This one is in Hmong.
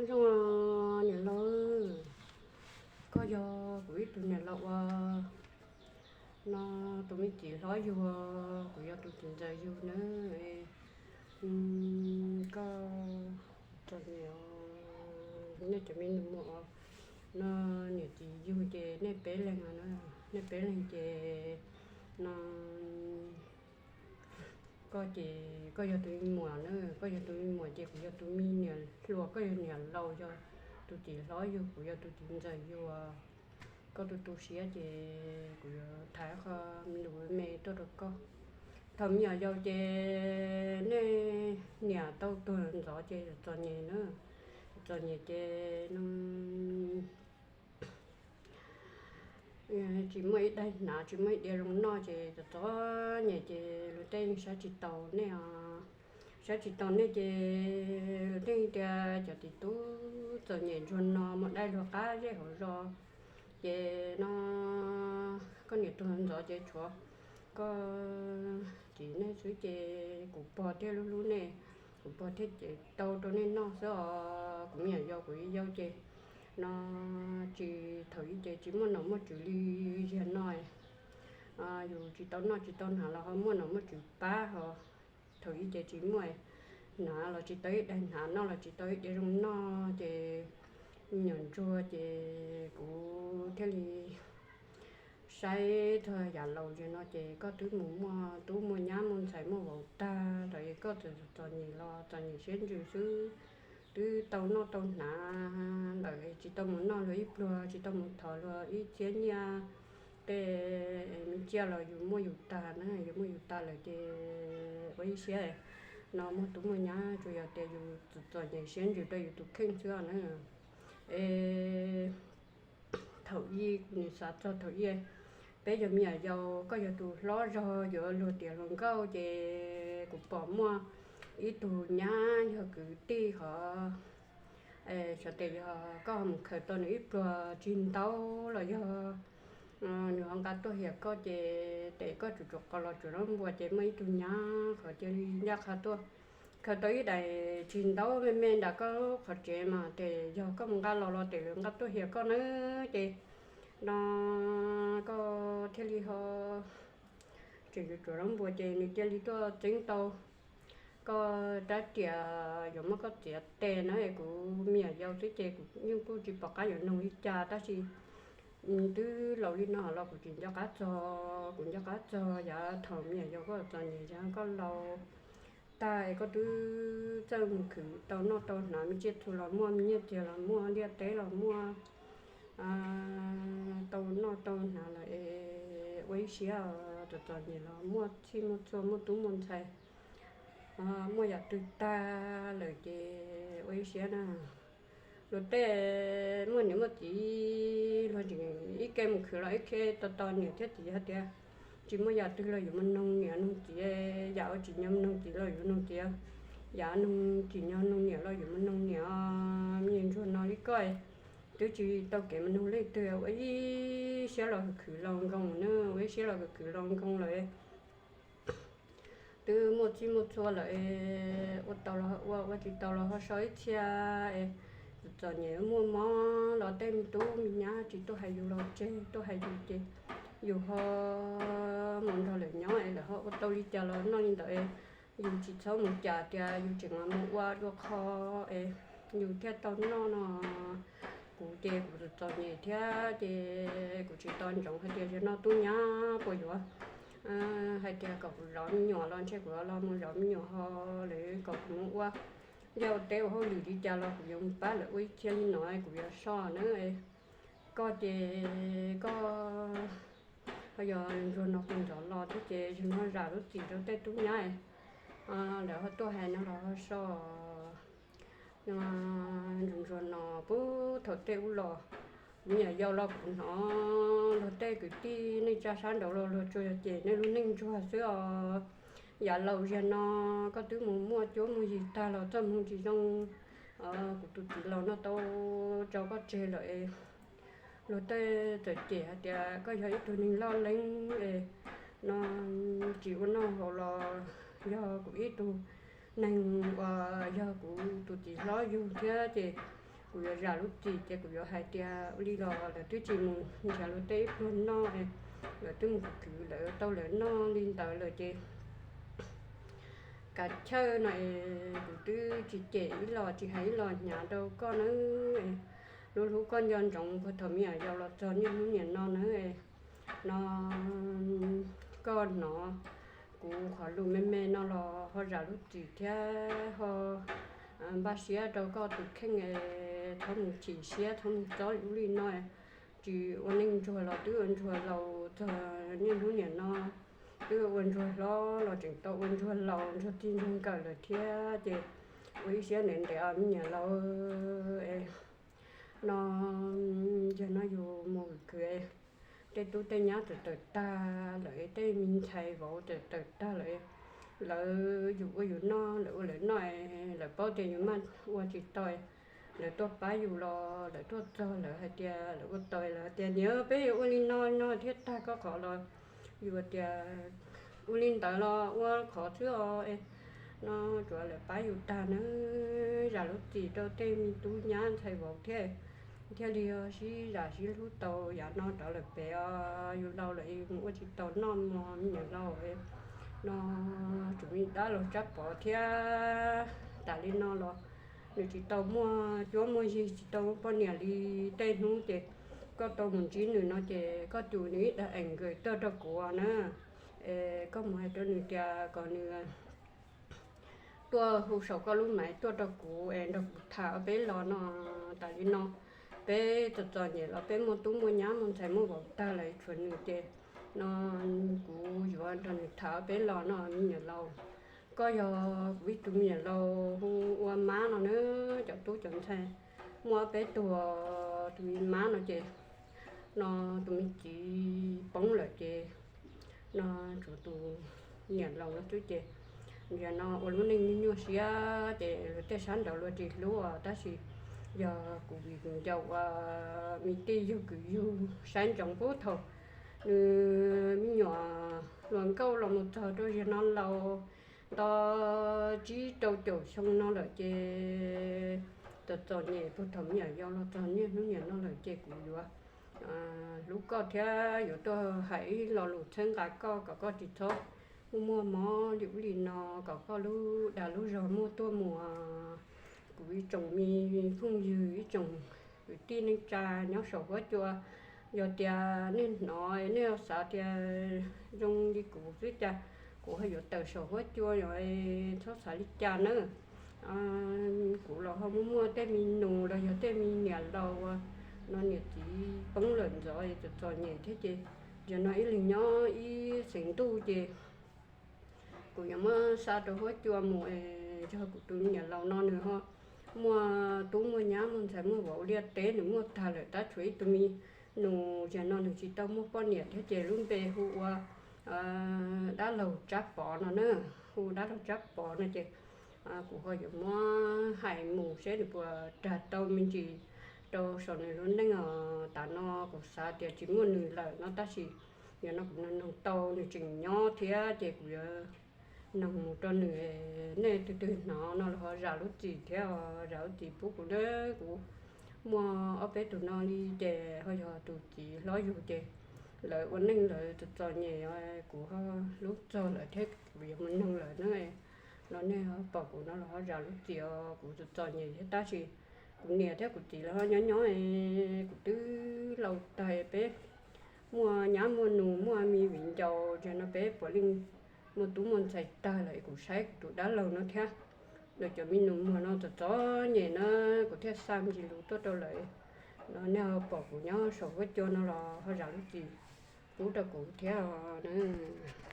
Zoo, niam laus, koj yog kuv ib tug niam laus uas no tus me txiv hlob yug, kuv yog tus txiv ntxawm yug na. Koj txom nyem, nej cov me nus muag no, niam txiv yug ces nej peb leeg, nej peb leeg ces no koj ces koj yog tus me muam na, koj yog tus me muam ces kuv yog tus me niam hluas, koj yog niam laus, yog tus txiv hlob yug, kuv yog tus txiv ntxawm yug. Koj tu tu siab ces kuv yuav tham qhov me lus me tuaj rau koj. Thaum me nyuam yaus ces nej niam tau tuag ntxov ces txom nyem na, txom nyem ces no tsis muaj ib daig hnav, tsis muaj ib diav zoo noj ces txom txom nyem ces luag tej yeej saib tsis taus nej os. Saib tsis taus nej ces luag tej tias cov txiv tub txom nyem ntsuag no muaj dai luag qab zej hauv zos. Ces no koj niam tuag ntxov ces tshuav koj txiv nej xwb ces kuv pog thiaj hlub hlub nej, kuv pog thiaj ces tau rau nej noj xwb os. Kuv me nyuam yaus, kuv yau ces no tsis, thaum ub ces tsis muaj nom muaj tswv li ziag no. Yus tsis tau noj tsis tau hnav los ho muaj nom muaj tswv pab ho. Thaum ub ces tsis muaj hnav los tsis tau ib daig hnav, noj los tsis tau ib diav zoo noj ces me nyuam ntsuag ces kuv thiaj li saib txog yav laus zem no ces koj twb mus muaj tub muaj nyab muaj ntxhais muaj vauv tag lawm, koj txawm txom nyem los txom nyem siab ntsws xwb. Twb tau noj tau hnav lawm tsis tau mus noj luag ib pluag, tsis tau mus thov luag ib txhiab nyiaj tej me tsiaj los yus muaj yus tag na, yus muaj yus tag lawm ces ua ib siab no muaj tub muaj nyab tsuas yog tias yus txom nyem siab ntsws rau yus tus kheej xwb os na. Es thaum ub kuv nim xav txog thaum ub, peb yog me nyuam yaus, koj yog tus hlob zog, yuav luag tiav hluas nkauj ces kuv pom muaj ib tug nyab yog kwv tij qhov, xyov tes yog koj mus khaws tau nws ib pluag tsis ntaub los yog nws ho nqa tuaj hiam koj ces tes koj tsum tsum qos los tsuas zaub npua ces muaj ib tug nyab qhov cia li ncaj qha tuaj khaws tau ib daim tsis ntaub me me nram koj qhov tsev mas tes yog koj mus nqa los los tes lawv nqa tuaj hiam koj na ces no koj thiaj li ho tseem yuav tsuas zaub npua ces nws cia li tuaj txeeb tau koj rab riam yuav muab koj txiav tes na. Kuv me nyuam yaus xwb ces kuv yeej kuj tsis pom qab yuav noog li cas tab sis twb laus li no los kuv tsis nco qab txog, kuv nco qab txog yav thaum me nyuam yaus koj txom nyem, yav koj laus tag es koj twb txawj mus khwv tau noj tau hnav, me tsiaj txhu los muaj, me nyiaj txiag los muaj, liaj teb los muaj, tau noj tau hnav lawm es ua ib siab txom txom nyem los muaj txhij muaj txhua muaj tub muaj ntxhais, muaj yam twg tag lawm ces ua ib siab na. Luag tej muaj niam muaj txiv luag tseem ib ke mus khwv los ib ke tos tos niam thiab txiv hais tias tsis muaj yam twg los yuav mus noog niam noog txiv, yam ua tsim nyog mus noog txiv los yuav noog txiv, yam noog tsim nyog noog niam los yuav mus noog niam. Me ntsuag no li koj twb tsis tau kev mus noog leej twg, ua ib siab los khwv los nkoos na, ua ib siab los khwv los nkoos lawm. Twb muaj txhij muaj txhua lawm es ua tau los ua, ua tsis tau los ho so ib txhia es txom nyem muaj mob los tej me tub me nyab tsis tuaj hais yus los tseg, tuaj hais yus ces yus ho mus nrog lawv nyob es lawv ho ua tau li cas los noj li ntawd es yus tsis txhob mus cam tias yus tseem mus ua dua qho es yus thiaj tau noj no. Kuv ces kuv txom nyem thiab ces kuv tsis tau ntsoov hais tias yog no tub nyab puas yuav hais tias kom kuv zov me nyuam los ntshe kuv los mus zov me nyuam ho lawv kom kuv mus ua yog ua teb ua hauj lwm li cas los kuv yuav mus pab lawv ua ib txhia li no kuv yuav so na. Koj ces koj ho yog ntsuag no tus ntxov los thiab ces yog no zam lub txim rau tej tub nyab lawv ho tuaj hais no los ho so. Ntsuag ntsuag no puag thaum tej ub los kuv me nyuam yaus los kuv hnov luag tej kwv tij neej tsa sab nraud los luag tsuas yog cem nej lub neej ntsuag xwb os. Yav laus ziag no koj twb mus muaj cuab muaj yig tag los txoj hmoo tsis zoo, kuv tus txiv laus no tau tso koj tseg lawm es luag tej txawm cem hais tias koj yog ib tug neeg loj leeb es no tsis ua noj haus los yog kuv ib tug neeg uas yog kuv tus txiv hlob yug thiab ces kuv yuav zam lub txim ces kuv yuav hais tias ua li los lawv twb tsis mus nrhiav luag tej ib pluag noj, lawv twb mus khwv khwv lawv tau lawv noj li ntawd lawm ces kav chawj no es kuv twb tsis cem ib los tsis hais ib los hnyav rau koj nawb. Lub hlub koj nco ntsoov puag thaum me nyuam yaus los txog niaj hnub niam no nawb. No koj hnov kuv qhov lus me me no los ho zam lub txim thiab ho npaj siab rau koj tus kheej es txhob mus chim siab txhob mus txob ub li no. Tsis ua neej ntsuag los twb ua ntsuag laus txog niaj hnub niam no, twb ua ntsuag hlob los tseem tau ua ntsuag laus ntsuag txij ntsuag nkawm lawm thiab ces ua ib siab ntev ntev me nyuam laus. No yog no yus mus khwv tej tub tej nyab txawm tawm tag lawm, tej me ntxhais vauv txawm tawm tag lawm, lawv yus ua yus noj lawv ua lawv noj, lawv paub tias yus maj ua tsis tau, lawv tuaj pab yus los lawv tuaj txog lawv hais tias lawv ua tau lawv tias niam peb yuav ua li no no thiaj tag koj qhov los yus tias ua li ntawd los ua qhov xwb os. No tsuav lawv pab yus tag nawb, zam lub txim rau tej me tub nyab ntxhais vauv thiab, thiaj li sib zam sib hlub tau yav no rov lawm pem os. Yus laus lawm yus mus ua tsis tau noj mov me nyuam laus. No tsuas me dab laug Tsab Pov thiab tas li no los nws tsis tau muaj cuab muaj yig tsis tau poj niam li. Tej hnub ces koj tau mus ntsib nws no ces koj tus nws ib dag ees nkawm tuaj rau kuv na, es koj mus hais rau nws tias kom nws tuaj hu saum koj lub maiv tuaj rau kuv es nrog kuv tham ob peb los no. Tas li no peb txom txom nyem los peb muaj tub muaj nyab muaj ntxhais muaj vauv tag lawm tshuav nws ces no kuv yuav nrog nws tham ob peb los no me nyuam laus. Koj yog kuv ib tug me nyuam laus hu ua Mab no na, cov tub cov ntxhais muaj ob peb tug, tus me Mab no ces no tus me txiv poob lawm ces no tshuav tus niam laus no xwb ces yog no ua lub neej nyuaj nyuaj siab ces luag tej sab nraud luag tsis hlub os, tab sis yog kuv viv kuv ncaus ua me tij yug kwv yug saib ntsoov pub thaum nws me nyuam hluas nkauj los mus txog rau yog no laus tau tsib rau caum xyoo no lawm ces txom txom nyem puag thaum me nyuam yaus los txog niaj hnub niam no lawm ces kuv yuav hlub koj thiab yuav tuaj hais ib lo lus txhawb nqa koj kom koj tsis txhob muaj muaj mob li ub li no, kom koj lub dag lub zog muaj tuaj mus. Kuv ib tsoom me phooj ywg ib tsoom kwv tij neej tsa nyob saum huab cua, yog tias nej hnov nej xav tias zoo li kuv xwb cas kuv ho yuav tawm saum huab cua, txhob xav li cas nawb. Kuv los ho muaj muaj tej me nus los yog tej me niam laus uas no niam txiv poob lawm ntxov txom txom nyem thiab ces yog no ib leeg nyob ib xeev ntuj ces kuv yuav muab xa rau huab cua mus es yog kuv tus niam laus no nws ho muaj tub muaj nyab muaj ntxhais muaj vauv liaj teb nws muaj tag lawm tab tshuav ib tug me nus, yog no nws tsis tau muaj poj niam thiab ces lub npe hu ua dab laug Tsab Pov no na, hu dab laug Tsab Pov no ces kuv ho yuav muab hais mus seb nws puas rag tau me ntsis rau saum nws lub neej os. Tam no kuv xav tias tsis muaj nws lawm no tab sis yog no kuv noog tau nws tseem nyob thiab ces kuv yuav noog mus rau nws. Nej tus twg hnov no los ho zam lub txim thiab os, zam lub txim pub kuv na. Kuv muaj ob peb tus no li ces ho yog tus txiv hlob yug ces lawv ua neej lawv txom txom nyem, kuv ho hlub txog lawm thiab kuv yuav mus noog lawm na. Los nej pom kuv no los ho zam lub txim os, kuv txom txom nyem thiab tab sis kuv niam thiab kuv txiv lawv ho nyob nyob, kuv twb laus tag peb muaj nyab muaj nus muaj me viv ncaus ces no peb puav leej muaj tub muaj ntxhais tag lawm es kuv saib kuv tus dab laug no thiab lawv cov me nus muag no txom txom nyem na, kuv thiaj xa me ntsis lus tuaj rau lawv. No nej ho pom kuv nyob saum huab cua no los ho zam lub txim pub rau kuv thiab os na.